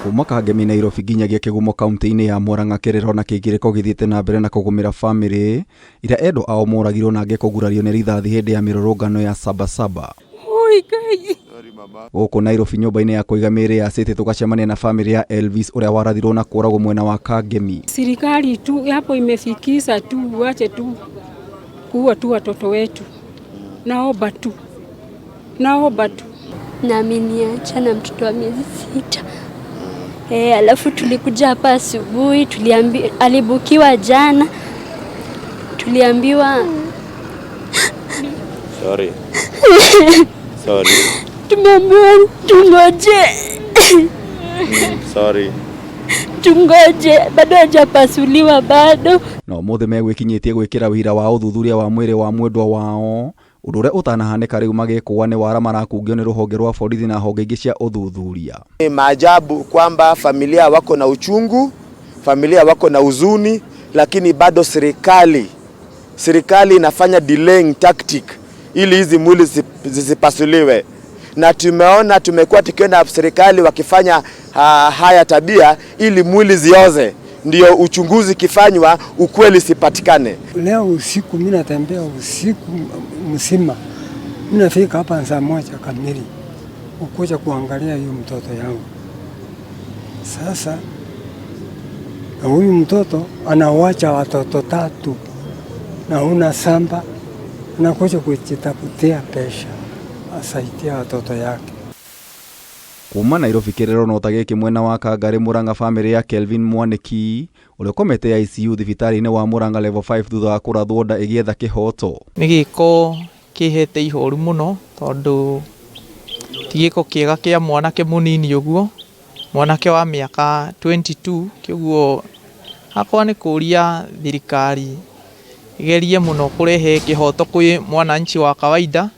Kuma Kangemi, Nairobi, nginyagia Kĩgumo kaunti-inĩ ya Murang'a, kĩrĩro na kĩgirĩko gĩthiĩte na mbere na kũgũmĩra bamĩrĩ iria endwa ao moragirwo na angĩ kũgurario nĩ rithathi hĩndĩ ya mĩrũrũngano ya Sabasaba. Oi Ngai. Gũkũ Nairobi, nyũmba-inĩ ya kũiga mĩĩrĩ ya City, tũgacemania na bamĩrĩ ya Elvis ũrĩa warathirwo na kũragwo mwena wa Kangemi. Serikali tu hapo imefikisha tu, wache tu kuua tu watoto wetu. Naomba tu, naomba tu. Na ameniacha na mtoto wa miezi 6. E, alafu tulikuja hapa asubuhi, alibukiwa jana, tuliambiwa. Sorry. Sorry. Tumeambiwa tungoje. Sorry. Tungoje, bado hajapasuliwa bado. Na ũmũthĩ megwĩkinyĩtie gwĩkĩra wĩira wa ũthuthuria wa mwĩrĩ wa mwendwa wao, ũndũ ũrĩa ũtanahanĩka. Rĩu magĩkũa nĩ wara marakungio nĩ rũhonge rwa borithi na honge ingĩ cia ũthuthuria. Ni maajabu kwamba familia wako na uchungu, familia wako na huzuni, lakini bado serikali inafanya delaying tactic ili hizi mwili zisipasuliwe, na tumeona, tumekuwa tukiona serikali wakifanya haya tabia ili mwili zioze, ndio uchunguzi ikifanywa ukweli sipatikane. Leo usiku mimi natembea usiku mzima, mimi nafika hapa saa 1 kamili ukuja kuangalia hiyo mtoto yangu. Sasa na huyu mtoto anawacha watoto tatu na una samba, anakuja kujitafutia pesa asaidia watoto yake. Kuma Nairobi, kĩrĩro no ta gĩkĩ mwena wa Kangarĩ, Murang'a, bamĩrĩ ya Kelvin Mwaniki ũrĩa ũkomete ICU thibitarĩ-inĩ wa Murang'a Level 5 thutha wa kũrathwo nda ĩgĩetha kĩhoto. Nĩ gĩko kĩhete ihoru mũno, tondũ ti gĩko kĩega kĩa mwanake mũnini ũguo, mwanake wa mĩaka 22. Kĩoguo hakwa nĩ kũria thirikari ĩgerie mũno kũrehe kĩhoto kwĩ mwananchi wa kawaida,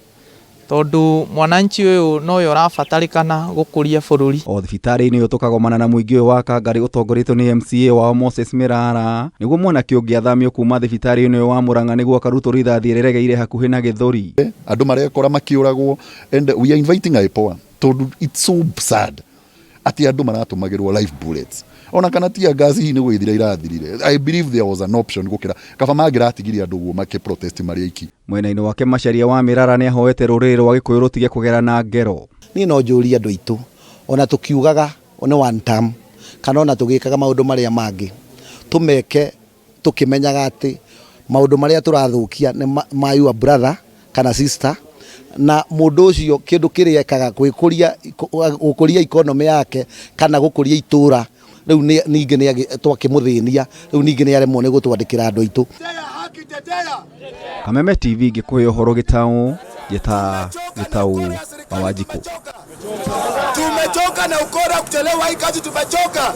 tondũ mwananchi ũyũ nowe ũrabatarĩkana gũkũria bũrũri. O thibitarĩ-inĩ ũyũ tũkagomana na mũingĩ ũyũ wa Kangarĩ ũtongoretio nĩ MCA wao Moses Mirara, nĩguo mwanake ũngĩ athamio kuma thibitarĩ-inĩ ũyũ wa Murang'a nĩguo akarutwo rithathi rĩregeire hakuhĩ na gĩthũri. Andũ marekora makiũragwo, and we are inviting IPOA, tondũ it's so sad atĩ andũ maratũmagĩrwo live bullets ona kana tear gas hihi nĩ gwĩthira irathirire. I believe there was an option gũkĩra kaba mangĩratigirie andũ ũguo makĩ protest marĩ aiki. Mwena-inĩ wake, Macharia wa Mirara nĩ ahoete rũrĩrĩ rwa Gĩkũyũ rũtige kũgerana ngero. Niĩ no njũrie andũ aitũ, ona tũkiugaga nĩ one term, kana ona tũgĩkaga maũndũ marĩa mangĩ, tũmeke tũkĩmenyaga atĩ maũndũ marĩa tũrathũkia nĩ ma your brother kana sister, na mũndũ ũcio kĩndũ kĩrĩa ekaga gwĩkũria, gũkũria economy yake kana gũkũria itũra, rĩu ningĩ nĩ twakĩmũthĩnia, rĩu ningĩ nĩ aremwo nĩ gũtwandĩkĩra andũ aitũ. Kameme TV ngĩkũhe ũhoro gĩtaũ gĩta gĩtaũ wa Wanjikũ. Tumechoka na ukora, kuchelewa hii kazi tumechoka.